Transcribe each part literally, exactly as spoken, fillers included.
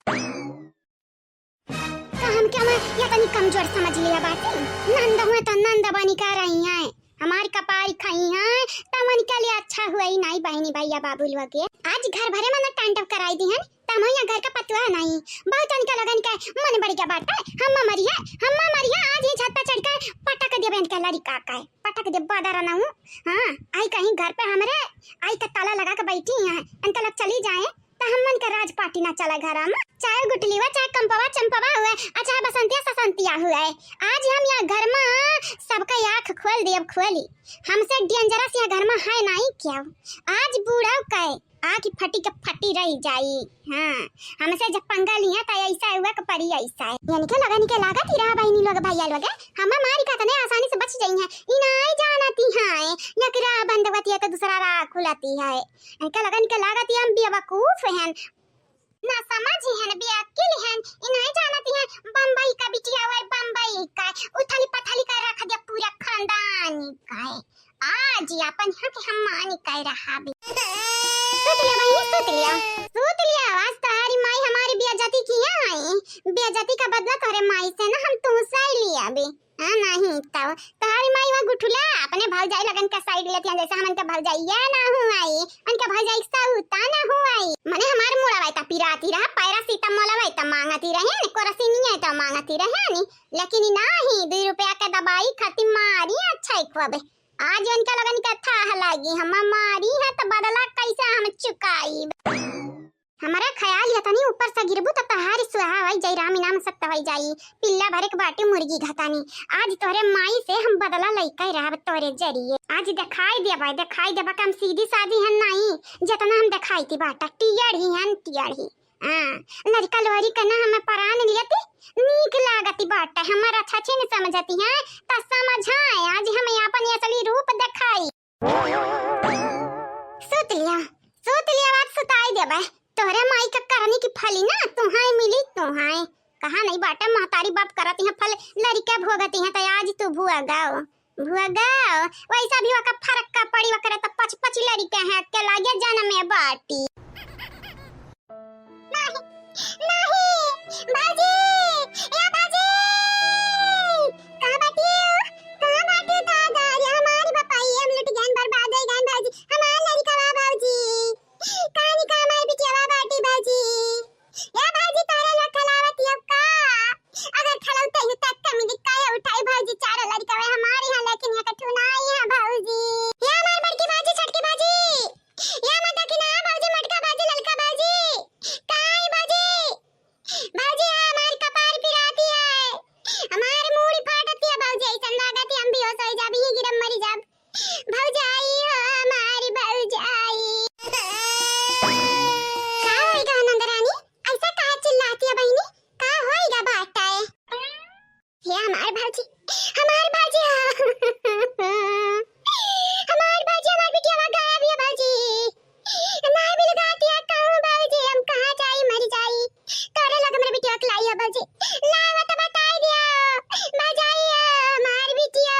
तो हम क्या मैं या तनी कमजोर समझ लिया बाटी? नंद हुए तो नंद बनी का रही हैं, हमारी कपारी खाई हैं, तमन के लिए अच्छा हुआ ही नहीं बहनी भैया बाबू लोग के। आज घर भरे मन टंडव कराई दिहन, तमो या घर का पतुआ नहीं। बहुत अनका लगन के मन बढ़ गया बाटे। हम्मा मरिया, हम्मा मरिया, आज ही छत पे चढ़कर पटक दे बेन के लड़का का, पटक दे बदर ना हूँ। हाँ, आई कहीं घर पे हमरे, आई का ताला लगा के बैठी हैं, अनका लोग चली जाए, त हमन के राज पार्टी ना चला घरा में। चाहे गुटलीवा, चाहे कंपवा, चंपवा हुए, आ चाहे बसंतिया, ससंतिया हुए। आज हम या घर में सबका आँख खोल देब, खोली। हमसे डेंजरस या घर में है नहीं क्या? आज बूढ़ा कहे, आँख फटी के फटी रह जाई। हाँ, हमसे जब पंगा लिया त ऐसा हुआ के परी ऐसा है। यानी के लगा, निके लागत ही रहा बहनी लोग, भैया लोग, हम मारी का तने आसानी से बच जाई हैं। ई नाई जानती हैं, एक राह बंद होती है तो दूसरा राह खुलती है। इनका लगन के लागत ही हम बेवकूफ हैं, ना समझ हैं, बेअक्ल हैं। ई नाई जानती हैं बम्बई का बिटिया हुआ, बम्बई का उथली पथली कर रख दिया पूरा खानदान का। आज अपन हक हम मानी कह रहा बे। सुत लिया बहनी, सुत लिया, सुत लिया। आज तोहरी माई हमारी बेइज्जती किया आई, बेइज्जती का बदला तोहरे माई से ना हम तू सह लिया बे। हाँ, नहीं तो तोहरी माई वह गुठुला अपने भौजाई लगन का साइड लेती हैं, जैसे हम उनका भौजाइया ना हुआई, उनका भौजाई सौता ना हुआई। मने हमार मुड़ा वाई ता पिराती रहा, पैरासिटामोल वाई ता मांगती रहे, कोरसिनिया ता मांगती रहे नी, लेकिन ई नाही, दो रुपया के दवाई खाती मारी अच्छा एक बे। आज उनका लगन का थाह लागी, हम मारी है तो बदला कैसे हम चुकाई। हमारा ख्याल ये तनी ऊपर से गिरबू तो तहारी सुहा होई जाई, राम इनाम सत्य होई जाई। पिल्ला भरे के बाटी मुर्गी घतानी। आज तोहरे माई से हम बदला लइके रहब तोहरे जरिए। आज दिखाई देबा, दिखाई देबा कि हम सीधी सादी हन नहीं, जितना हम दिखाई थी बाटा, टियड़ ही हन, टियड़ ही। हाँ, लड़का लोरी के ना हमें परान लियती, नीक लागती बाटे, हमार अच्छा अच्छे न समझती हैं, त समझाए, आज हम आपन असली रूप दिखाई। सुत लिया, सुत लिया, आज सुताई देबे। तोहरे माई के करनी की फली ना, तुहाई मिली, तुहाई। कहा नहीं बाटे, महतारी बाप करती हैं फल, लड़के भोगती हैं, त आज तू भुआ गाओ। भुआ गाओ, वैसा भी ओकर फरक का पड़ी, ओकरे त पच पच लड़के हैं, के लागे जन्मे बाटी। नहीं, नहीं, बाजी, ए बाजी, कहाँ बाटी हो? कहाँ बाटी हो दादा? अरे हमारी बपाई, हम लुट गए, बर्बाद हो गए बाजी, हमार लड़का बा बाबूजी, कहाँ निका हमार बिटिया बा बाटी बाजी? ए बाजी, तोरे लोग खिलावत हो का? अगर खिलौते हो तब कमी दिखाए उठाई भौजी, चारों लड़का वे हमारे यहाँ, लेकिन यहाँ कठुनाई है भौजी। या हमार बड़की बाजी, छोटकी बाजी, या माता की ना भौजी, मटका बाजी, ललका बाजी, काई बाजी, भौजी, या हमार कपार पिराती है, हमार मूड़ी फाटती है भौजी, ऐसन लागत है हम बेहोश हो जाबी, ही गिरम मरी जाब। भौजाई हो हमारी भौजाई। का होइगा नंदरानी? ऐसा काहे चिल्लाती है बहिनी? का होइगा बाटा है? हे हमार भौजी, हमार भौजी हो। हमार भौजी, हमार बिटिया गायब है भौजी। नाई मिल गातिया कहूँ भौजी, हम कहाँ जाई मर जाई। तोरे लग हमरे बिटिया के लाई है भौजी। लावा तो बताई दिया। भौजाई हो हमार बिटिया।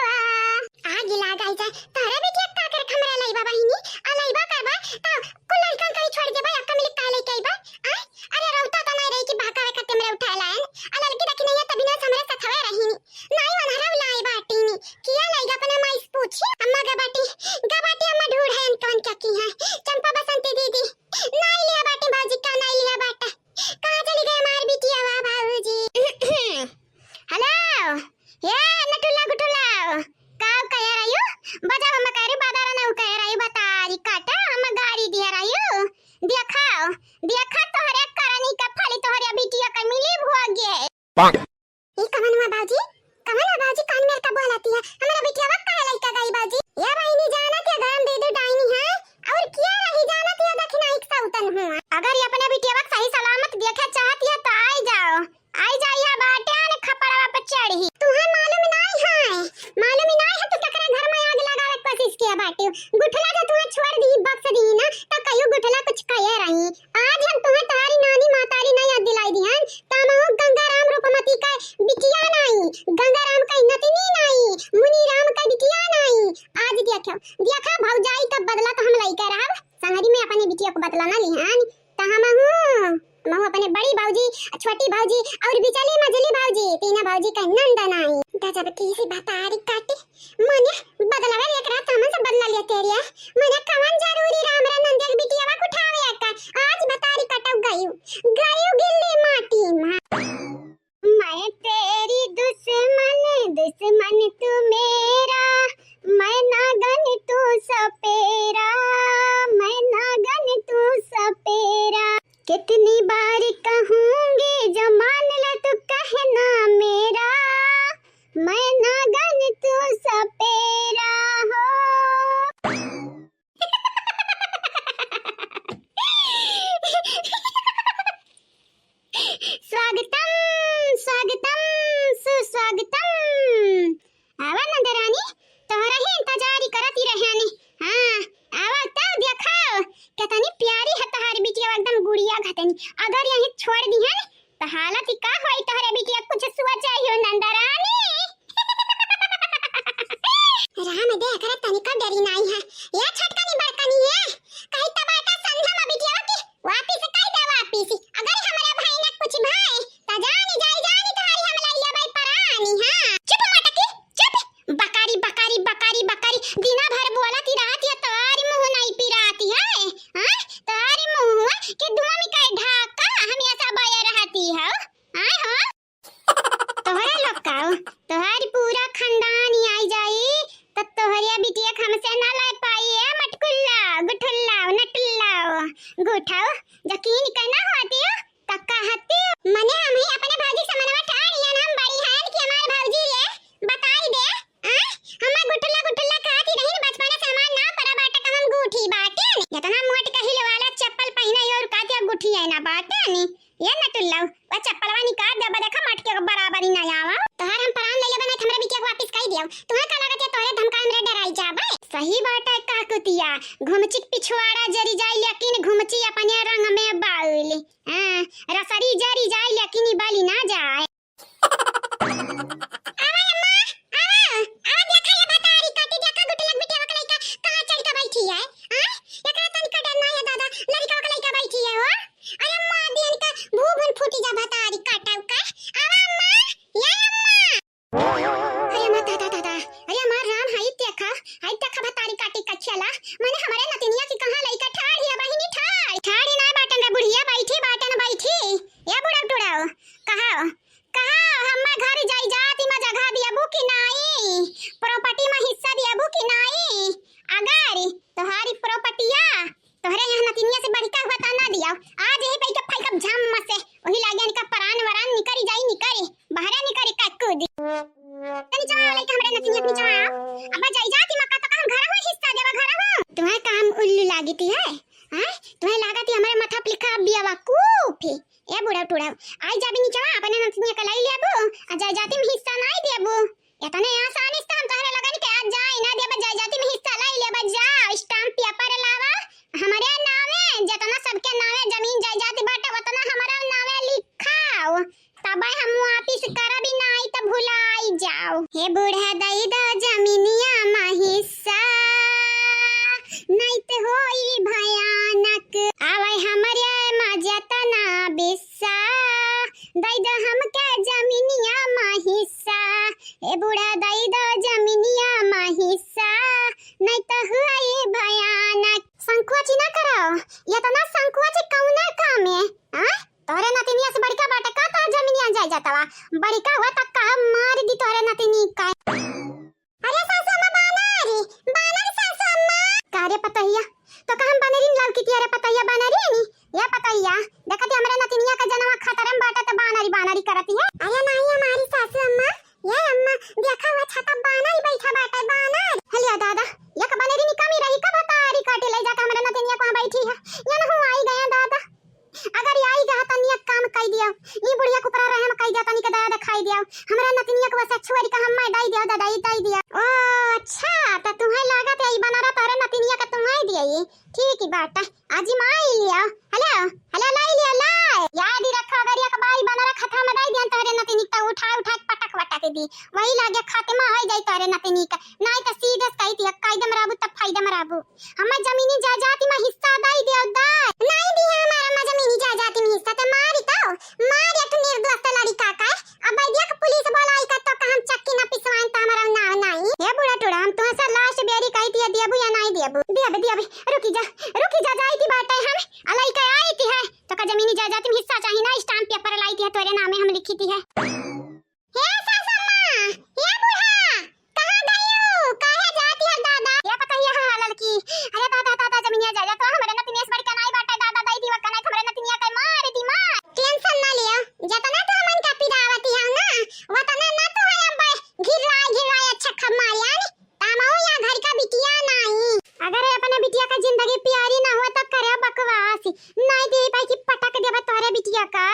आगी लागाई जाए, तोहरे बिटिया का करे हमरा लइबा बहिनी, आ लइबा करबा, त कुल लइकन कहीं छोड़ देबा, अक्का मिली का लेके अइबा, आय? अरे रौता त नहीं रही कि बहकावे खातिर हमरा उठाए लायन, आ ललकी देखी नहीं है, तभी ना हमरे सथवे रहीनी, नहीं वनहरा लाई बाटीनी, किया लइगा अपने माई से पूछी, अम्मा गा बाटी, गा बाटी अम्मा ढूढ़ है अनकवन क्या की है, चंपा बसंती दीदी, नहीं लिया बाटी भौजी का, नहीं लिया बाटा, कहाँ चली गए हमार बिटिया वा भौजी? हेलो, ये नटुल्ला गुटुल्ला, का कह रही हो? बजाओ, हम कह रही बादारा ना कह रही, बतारी काटा, हम गाड़ी दिया रही हो। देखा, देखा तोहरे करनी का फली तोहरे बिटिया का मिली भोगे। ये कवन हुआ बाजी? कवन हुआ बाजी? कौन मेर का बोलाती है? हमारा बिटिया वक्त काहे लइका गई बाजी? ये बहिनी जानत है गरम दे दे डाइनी है, और किया नहीं जानत है दखिनाई का सौतन हुआ। अगर ये अपने बिटिया वक्त सही सलामत देखे चाहती है तो आई जाओ। आई जाई है बाटे आने खपड़वा पे चढ़ी। तुहे मालूम नाई है, मालूम ही नाई है तू केकरे घर में आग लगावे के कोशिश किया बाटे। गुठला जो तुहे छोड़ दी, बख्श दी ना, तो कहियो गुठला कुछ कहे रही। आज हम तुहे तुम्हारी नानी मातारी ना याद दिलाई दिहन, त हमहू गंगाराम रूपमती का बिटिया नाई, गंगाराम का नतिनी नाई, मुनीराम का बिटिया नाई। आज देखो, देखा भौजाई का बदला तो हम लइके रहब। संगरी में अपने बिटिया को बदला ना लिहन, त हमहू अपने बड़ी भौजी, छोटी भौजी और बिचली मझली भौजी, तीनों भौजी का नंदन आई। गजब की सी भतारी काटी, मने बदला वे एक रात हमन से बदला लिया तेरिया। मने कवन जरूरी रहा हमरा नंदिया के बिटिया वा उठावे का। आज भतारी कटौ गयू, गयू गिल्ली माटी मा। मैं तेरी दुश्मन, दुश्मन तू मेरा, मैं नागन तू सपेरा, मैं नागन तू सपेरा। कितनी बार कहूँगी जो मान ला तू कहना मेरा, मैं नागन तू सपेरा हो। स्वागतम, स्वागतम, सुस्वागतम। आवा नंदरानी, तोहरा ही इंतजार ही करत ही रहनी। हाँ, आवा तब देखाओ, कितनी प्यारी है तोहारी बिटिया, एकदम गुड़िया घतनी। अगर यहीं छोड़ दिहन, तो हालत ही का होई तोहरे बिटिया, कुछ सोचा ही हो नंदरानी। राम दे, एकरा तनिको डरी नाई है। या छोटकनी बड़कनी है, कही त बाटा संधा मा बिटिया की वापिस कई दे वापिस। अगर हमरे भाई ने कुछ भाई, त जानी जाई जानी तोहारी हम लइया बाई परानी, हाँ। चुप मटकी, चुप। बकारी, बकारी, बकारी, बकारी। दिना भर बोलत ही रहत या तोहारी मुँह नाई पिराती है, हाँ? तोहारी मुँह के धुआं में काहे ढाका हमेशा बया रहती है, हाँ, हाँ? तोहरे लोग का हो? तोहारी पूरा खानदान ही आई जाई, त तोहरे बिटिया के हमसे ना लै पाई, ए मटकुल्ला, गुठुल्ला, नटुल्ला, गुठाओ, यकीन के ना होती हो, त कहती हो। मने हम ही अपने भौजी से मनवा ठाड़ लिया ना, हम बड़ी हैं कि हमार भौजी ये बताई दे, आय? हमार गुठुल्ला, गुठुल्ला कहती रही न बचपने से, हमार नाम परा बाटे कमम गुठी बाटे। इतना मोट कहिल वाला चप्पल पहिना और कहती अब गुठी है ना बाटे नी। ये नटुल्लऊ, वो चप्पलवा निकाल दे, बा देखा मटके के बराबरी ना आवा। तोहार हम प्राण ले लेबे, नहीं त हमरा बिटिया के वापिस कई दियो। तुम्हें का लागत है, तोहरे धमकाए में डराई जाबे? सही बात है, का कुतिया, घुमची के पिछवाड़ा जरी जाए, लेकिन घुमची अपने रंग में बाउल। हाँ, रसरी जरी जाए, लेकिन ई बाली ना जाए। आवा अम्मा, आवा, आवा, देखा ये भतारी काटी, देखा गुटलक बिटिया के लइका कहाँ चढ़ के बैठी है, हाँ? एकरा तनिका डर ना है दादा, लड़का के लइका बैठी है हो। अरे माँ दियन का भू भून फूटी जा भतारी काटा का। आवा अम्मा, या अम्मा। अरे अम्मा दादा दादा, अरे हमार राम हाई देखा, हाई देखा भतारी काटी का खेला, मने हमारे नतिनिया की कहाँ लइका ठाड़ है बहिनी ठाड़, ठाड़ ही ना बाटन रे बुढ़िया, बैठी बाटन बैठी, या बुढ़ा टुड़ाओ, कहा कहा हम्मा घर जाई जाति मा जगह दियाबू कि नाई? प्रॉपर्टी मा हिस्सा दियाबू कि नाई? अगर तोहारी प्रॉपर्टिया तोहरे यहाँ नतिनिया से बढ़िका हुआ ता ना दियाओ। आज यही पे के फाइकब झम से वही लागे इनका परान वरान निकरी जाई निकरी, बहरे निकरी का कूदी। तनी चवा वाले के हमरे नतिनिया तनी चवा आओ। अब जाई जाति मा का तो हम घर हो हिस्सा देवा घर हो। तुम्हें काम उल्लू लागी थी है? हैं? तुम्हें लागत ही हमरे माथा पे लिखा बियावा कूफी। ए बुढ़ा टूढ़ा, आई जाबी नीचवा, अपने नतिनिया के लाई लेबू, आ जाए जाति में हिस्सा नाई देबू। इतने आसानी से हम तोहरे लगन के आज जाए ना देबा, जाए जाति में हिस्सा लाई लेबा, जाओ, स्टाम्प पेपर लावा, हमरे नावे, जितना सबके नावे जमीन जायदाद बाटे, उतना हमरा नावे लिखाओ, तबे हम वापिस करबी, नाई त भुलाई जाओ। हे बूढ़ा, दई दो जमीनिया मा हिस्सा, नाई त होई भयानक। आवे हमरे मा जतना बिस्सा, दई दो हमके जमीनिया मा हिस्सा। हे बूढ़ा, दई दो जमीनिया मा हिस्सा, नाई त होई भयानक। संकोच ना करो, इतना संकोच कौना काम है? हाँ? तोहरे नतिनिया से बड़का बाटे का तोहर जमीनिया जाए जातवा? बड़का हुआ त का मार दी तोहरे नतिनी का। अरे सासू अम्मा, बानर, बानर सासू अम्मा। का रे पतहिया, तो का हम बानरी लौकी थी? अरे पतहिया बानरी है नी, या पतहिया, देखती हमरे नतिनिया का जनवा खतरे में बाटे त बानरी बानरी करती है। अरे नाही हमारी सासू अम्मा, ये अम्मा, देखा हुआ छाता बानर ही बैठा बाटे, बानर। हलिया दादा, एक बानरी निकामी रही, कब तारी काटे ले जाके हमरा नतिनिया को बैठी है। ये न हुआ आई गया दादा। अगर आई गया तनी एक काम कई दिया, ई बुढ़िया कुपरा रहे हम कई दिया, तनी के दया दिखाई दिया। हमरा नतिनिया को बस छुअरी का हम मैं दई दिया दादा, ई दई दिया। ओ अच्छा, त तुम्हें लागत है ई बनरा तारे नतिनिया का तुम्हें दिया ई। ठीक ही बात है। आजी माई लिया। हेलो, हेलो, लाई लिया, लाई। याद ही रखा, अगर एक बाई बनरा खतरा में दाई दियन, तोहरे नतिनी त उठा, उठा के पटक, पटक दी। वही लागे खात्मा हो जाई तोहरे नतिनी का। नाई त सीधे से कही थी, कायदे में रहबू, तब फायदे में रहबू। हमें जमीनी जायदाद में हिस्सा दाई दियो, दाई। नाई दिया हमारा, हमें जमीनी जायदाद में हिस्सा, त मारी तुम हिस्सा चाही ना, स्टाम्प पेपर लाई दिया तोरे नामे हम लिखी दी है। हे सासम्मा, हे बूढ़ा, कहाँ गई हो? काहे जाती है दादा? या पतोहिया, हाँ, ललकी। अरे दादा, दादा, जमीनिया जायदाद तो हमरे नतिनिया से बढ़ के नाई बाटे दादा, दई दीवा कनाई हमरे नतिनिया के मार दी मार। टेंशन ना लियो, जतना तो हमन का पिरावती है ना, वतना ना तो है अब घिरवाई घिरवाई अच्छा खब मारिया ने। तामाऊ यहाँ घर का बिटिया नाई। अगर अपने बिटिया का जिंदगी प्यारी ना हुआ तो करे बकवास, नाई दे पाई कि पटक देबे तोरे बिटिया का।